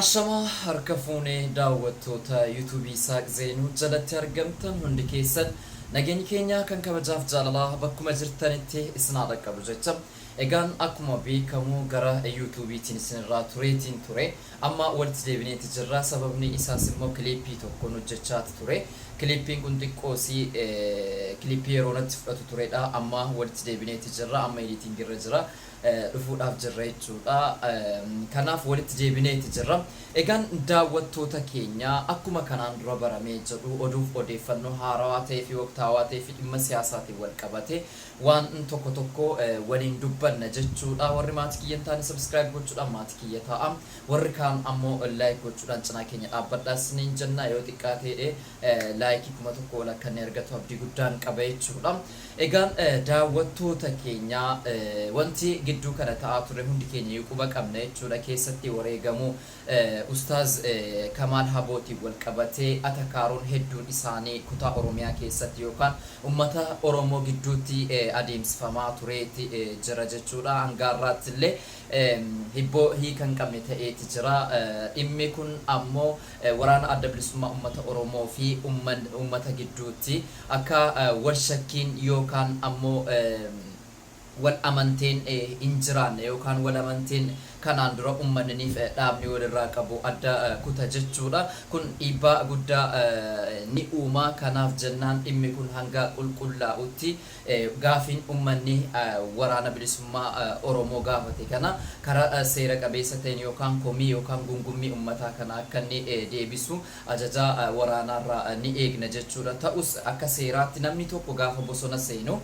Ashamaa harka fuunee daawwattoota yuutuubii Isaaq Zeenuu jalatti argamtan hundi keessan, nageenyi keenya kan kabajaaf jaalalaa bakkuma jirtanitti isin haa dhaqqabu jecha. Egaan akkuma beekamu gara yuutuubiitiin isinirraa tureetiin ture, amma walitti deebineeti jirra. Sababni isaas immoo kiliippii tokkoon hojjechaati ture. Kiliippiin kun xiqqoosii kiliippii yeroo natti fudhatu turedha. Amma walitti deebineeti jirra, amma editing irra jira, dhufuudhaaf jirra jechuudha. Kanaaf walitti deebineeti jirra. Egaan daawwattoota keenya, akkuma kanaan dura baramee jedhu oduuf odeeffannoo haarawaa ta'ee fi waqtaawaa ta'ee fi dhimma siyaasaatiin wal qabate waan tokko tokko waliin dubbanna jechuudha. Warri maatii kiyya hin taane subscribe gochuudhaan maatii kiyya ta'a. Warri kaan ammoo like gochuudhaan cinaa keenya dhaabbadhaa isiniin jenna. Yoo xiqqaa ta'e like 1000 ol akka inni argatu abdii guddaan qaba jechuudha. Egaan daawwattoota keenya, wanti gidduu kana ta'aa ture hundi keenya iyyuu quba qabna jechuudha. Keessatti wareegamuu Ustaaz Kamaal Habootiin wal qabatee atakaaroon hedduun isaanii kutaa Oromiyaa keessatti yookaan ummata Oromoo gidduutti adeemsifamaa tureeti jira jechuudha. Hanga har'aatti illee hibboo hiika hin qabne ta'eeti jira. Dhimmi kun ammoo waraana Adda Bilisummaa Ummata Oromoo fi ummata gidduutti akka wal shakkiin yookaan ammoo wal amanteen hin jiraanne yookaan wal amanteen kanaan dura ummanniniif dhaabni walirraa qabu adda kuta jechuudha. Kun dhiibbaa guddaa ni uuma. Kanaaf jennaan dhimmi kun hanga qulqullaa'utti gaafiin ummanni Waraana Bilisummaa Oromoo gaafate kana karaa seera qabeessa ta'een yookaan komii yookaan gungummii ummataa kana akka inni deebisu ajajaa waraanaarraa ni eegna jechuudha. Ta'us akka seeraatti namni tokko gaafa bosona seenu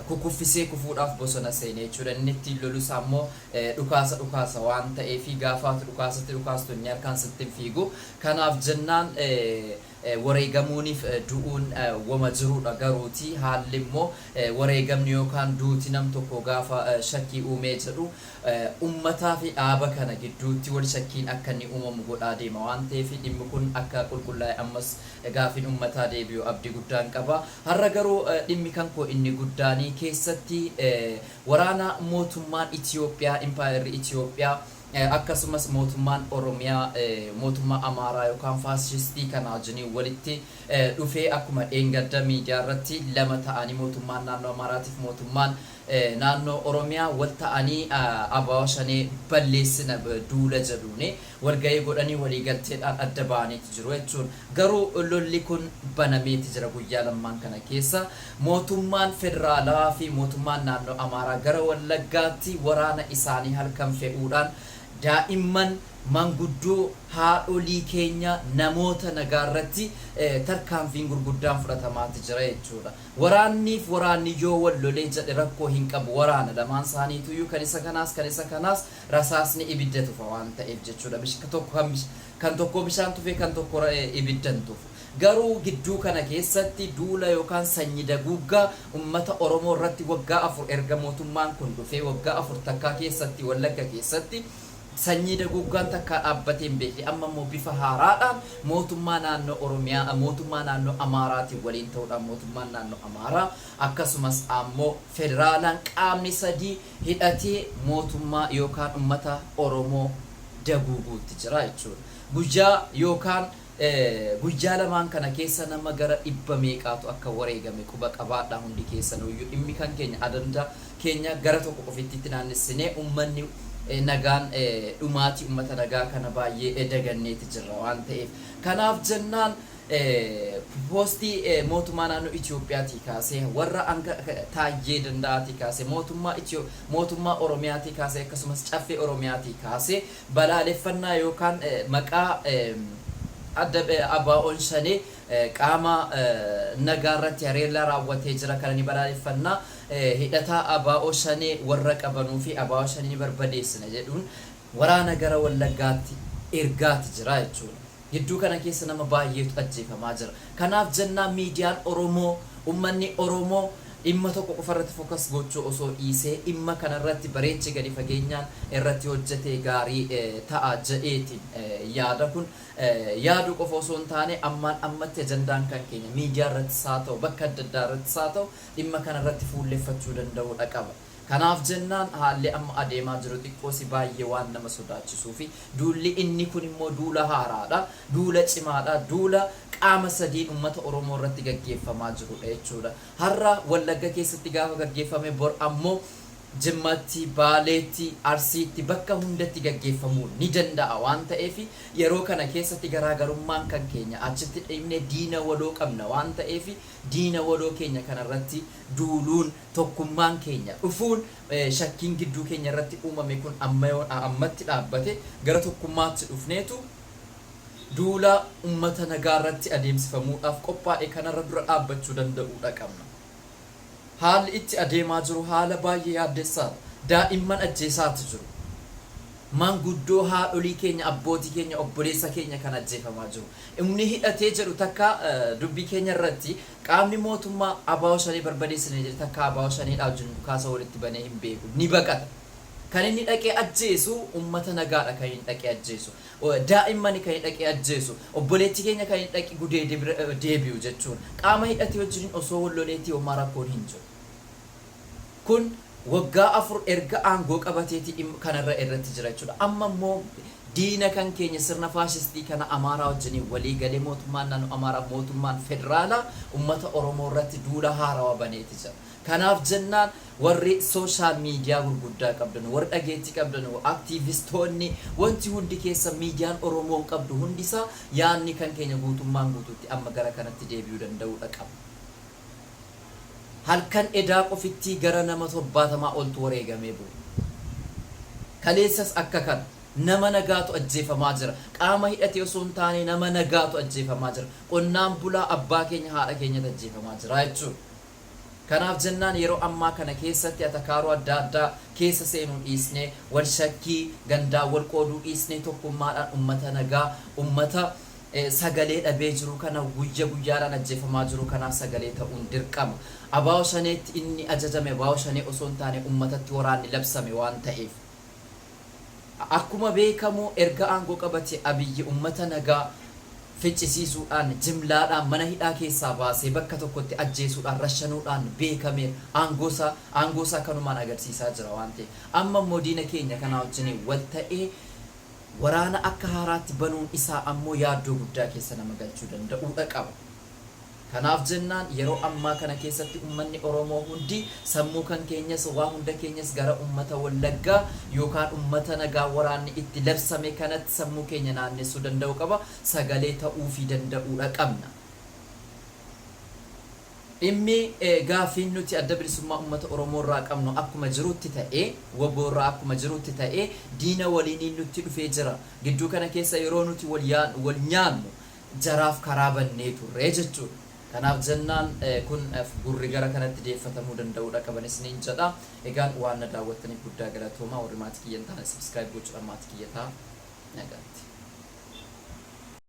kukuffisee kufuudhaaf bosona seene jechuudha. Inni ittiin lolus ammoo dhukaasa dhukaasa waan ta'eef, gaafa ati dhukaasatti dhukaastu inni harkaan sitti hin fiigu. Kanaaf jennaan wareegamuuniif du'uun wama jiruudha. Garuuti haalli immoo wareegamni yookaan duuti nam tokko gaafa shakkii uumee jedhu ummataa fi dhaaba kana gidduutti wal shakkiin akka inni uumamu godhaa deema waan ta'eef, dhimmi kun akka qulqullaa'e ammas gaafiin ummataa deebi'u abdii guddaan qaba. Har'a garuu dhimmi kan koo inni guddaanii keessatti waraana mootummaan Itiyoophiyaa, impaayerri Itiyoophiyaa, akkasumas mootummaan Oromiyaa mootummaa Amaaraa yookaan faashistii kana wajjiniin walitti dhufee, akkuma dheengadda miidiyaa irratti lama ta'anii mootummaan naannoo Amaaraatiif mootummaan naannoo Oromiyaa wal ta'anii ABO Shanee balleessina duula jedhuuni walgahii godhanii waliigalteedhaan adda ba'aniiti jiru jechuun. Garuu lolli kun banameeti jira. Guyyaa lammaan kana keessa mootummaan federaalaa fi mootummaan naannoo Amaaraa gara Wallaggaatti waraana isaanii halkan fe'uudhaan daa'imman, manguddoo, haadholii keenya, namoota nagaa irratti tarkaanfiin gurguddaan fudhatamaati jira jechuudha. Waraanniif waraanni yoo wal lolee jedhe rakkoo hin qabu. Waraana lamaan isaaniituyyuu kan isa kanaas kan isa kanaas rasaasni ibidda tufa waan ta'eef jechuudha. Tokko kan tokko bishaan tufee kan tokko ibidda hin tufu. Garuu gidduu kana keessatti duula yookaan sanyi daguuggaa ummata Oromoo irratti waggaa 4, erga mootummaan kun dhufee waggaa 4 takkaa keessatti Wallagga keessatti sanyii daguuggaan takkaa dhaabbatee hin beekne, amma immoo bifa haaraadhaan mootummaa naannoo Oromiyaa, mootummaa naannoo Amaaraatiin waliin ta'uudhaan, mootummaan naannoo Amaaraa akkasumas ammoo federaalaan qaamni sadii hidhatee mootummaa yookaan ummata Oromoo daguuguutti jira jechuudha. Guyyaa yookaan guyyaa lamaan kana keessa nama gara dhibba meeqaatu akka wareegame quba qabaadhaa hundi keessanuyyuu. Dhimmi kan keenya adandaa keenya gara tokko qofittiitti naannessinee ummanni nagaan dhumaatii ummata nagaa kana baay'ee daganneeti jirra waan ta'eef. Kanaaf jennaan poostii mootummaa naannoo Itiyoophiyaatii kaasee, warra hanga Taayyee Danda'aatii kaasee, mootummaa Itiyoo mootummaa Oromiyaatii kaasee, akkasumas Caffee Oromiyaatii kaasee balaaleffannaa yookaan maqaa adda ABO'n Shanee qaama nagaa irratti haleellaa raawwatee jira kana ni balaaleffannaa, hidhataa ABO Shanee warra qabanuu fi ABO Shanee ni barbadeessina jedhuun waraana gara Wallaggaatti ergaati jira jechuudha. Gidduu kana keessa nama baay'eetu ajjeefamaa jira. Kanaaf jennaan miidiyaan Oromoo, ummanni Oromoo dhimma tokko qofa irratti focus gochuu osoo dhiisee dhimma kana irratti bareechee gadi fageenyaan irratti hojjetee gaarii ta'a jedheetiin yaada. Kun yaaduu qofa osoo hin taane, ammaan ammatti ajandaan kan keenya miidiyaa irrattis haa ta'u, bakka adda addaa irrattis haa ta'u, dhimma kana irratti fuulleffachuu danda'uudha qaba. Kanaaf jennaan haalli amma adeemaa jiru xiqqoosi baay'ee waan nama sodaachisuu fi duulli inni kun immoo duula haaraadha, duula cimaadha, duula qaama sadiin uummata Oromoo irratti gaggeeffamaa jirudha jechuudha. Har'a Wallagga keessatti gaafa gaggeeffame, bor ammoo Jimmatti, Baaleetti, Arsiitti, bakka hundatti gaggeeffamuu ni danda'a waan ta'eef, yeroo kana keessatti garaagarummaan kan keenya achitti dhiibnee diina waloo qabna waan ta'eef, diina waloo keenya kanarratti duuluun, tokkummaan keenya dhufuun, shakkiin gidduu keenya irratti uumame kun amma ammatti dhaabbate gara tokkummaatti dhufneetu duula ummata nagaa irratti adeemsifamuudhaaf qophaa'e kanarra dura dhaabbachuu danda'uudha qabna. Haalli itti adeemaa jiru haala baay'ee yaaddessaadha. Daa'imman ajjeesaati jiru. Maanguddoo, haadholii keenya, abbootii keenya, obboleessa keenya kan ajjeefamaa jiru. Inni hidhatee jedhu takka dubbii keenya irratti qaamni mootummaa ABO Shanee barbadeessine jedhe takka ABO Shaneedhaa wajjin dhukaasa walitti banee hin beeku. Ni baqata. Kan inni dhaqee ajjeesu ummata nagaadha kan inni dhaqee ajjeesu. Daa'immani kan inni dhaqee ajjeesu. Obboleettii keenya kan inni dhaqee gudeedee bira deebi'u jechuudha. Qaama hidhatee wajjin osoo wal loleetii homaa rakkoon hin jiru. Kun waggaa 4 erga aangoo qabateeti kanarra irratti jira jechuudha. Amma immoo diina kan keenya sirna faashistii kana Amaaraa wajjiniin walii galee mootummaan naannoo Amaaraa, mootummaan federaalaa uummata Oromoo irratti duula haarawaa baneeti jira. Kanaaf jennaan warri social media gurguddaa qabdan, warri dhageettii qabdan, aktiivistoonni, wanti hundi keessa miidiyaan Oromoon qabdu hundisaa yaadni kan keenya guutummaan guutuutti amma gara kanatti deebi'uu danda'uudha qaba. Halkan edaa qofittii gara nama 70 oltu wareegamee bule. Kaleessas akka kana nama nagaatu ajjeefamaa jira. Qaama hidhatee osoo hin taane nama nagaatu ajjeefamaa jira. Qonnaan bulaa abbaa keenya, haadha keenyatu ajjeefamaa jira jechuudha. Kanaaf jennaan yeroo ammaa kana keessatti atakaaroo adda addaa keessa seenuu dhiisnee, wal shakkii gandaan wal qooduu dhiisnee, tokkummaadhaan ummata nagaa, ummata sagalee dhabee jiru kana, guyya guyyaadhaan ajjeefamaa jiru kanaaf sagalee ta'uun dirqama. ABO Shaneetti inni ajajame ABO Shanee osoo hin taane ummatatti waraanni labsame waan ta'eef. Akkuma beekamu erga aangoo qabate Abiyyi ummata nagaa ficcisiisuudhaan, jimlaadhaan mana hidhaa keessaa baasee bakka tokkotti ajjeesuudhaan, rashanuudhaan beekameera. Aangoosaa kanumaan agarsiisaa jira waan ta'eef. Amma immoo diina keenya kanaa wajjin wal ta'ee waraana akka haaraatti banuun isaa ammoo yaaddoo guddaa keessa nama galchuu danda'uudha qaba. Kanaaf jennaan yeroo ammaa kana keessatti ummanni Oromoo hundi sammuu kan keenyas, waa hunda keenyas gara ummata Wallaggaa yookaan ummata nagaa waraanni itti labsame kanatti sammuu keenya naannessuu danda'uu qaba. Sagalee ta'uufii danda'uudha qabna. Dhimmi gaaffiin nuti Adda Bilisummaa Ummata Oromoo irraa qabnu akkuma jirutti ta'ee, wbo irraa akkuma jirutti ta'ee, diina waliiniin nutti dhufee jira. Gidduu kana keessa yeroo nuti wal nyaannu jaraaf karaa bannee turre jechuudha. Kanaaf jennaan kun gurri gara kanatti deeffatamuu danda'uudha qaban isiniin jedha. Egaan waan na daawwattaniif guddaa galatoomaa. Warri maatii kiyya hin taane subscribe gochuudhaan maatii kiyya ta'a. Nagaatti.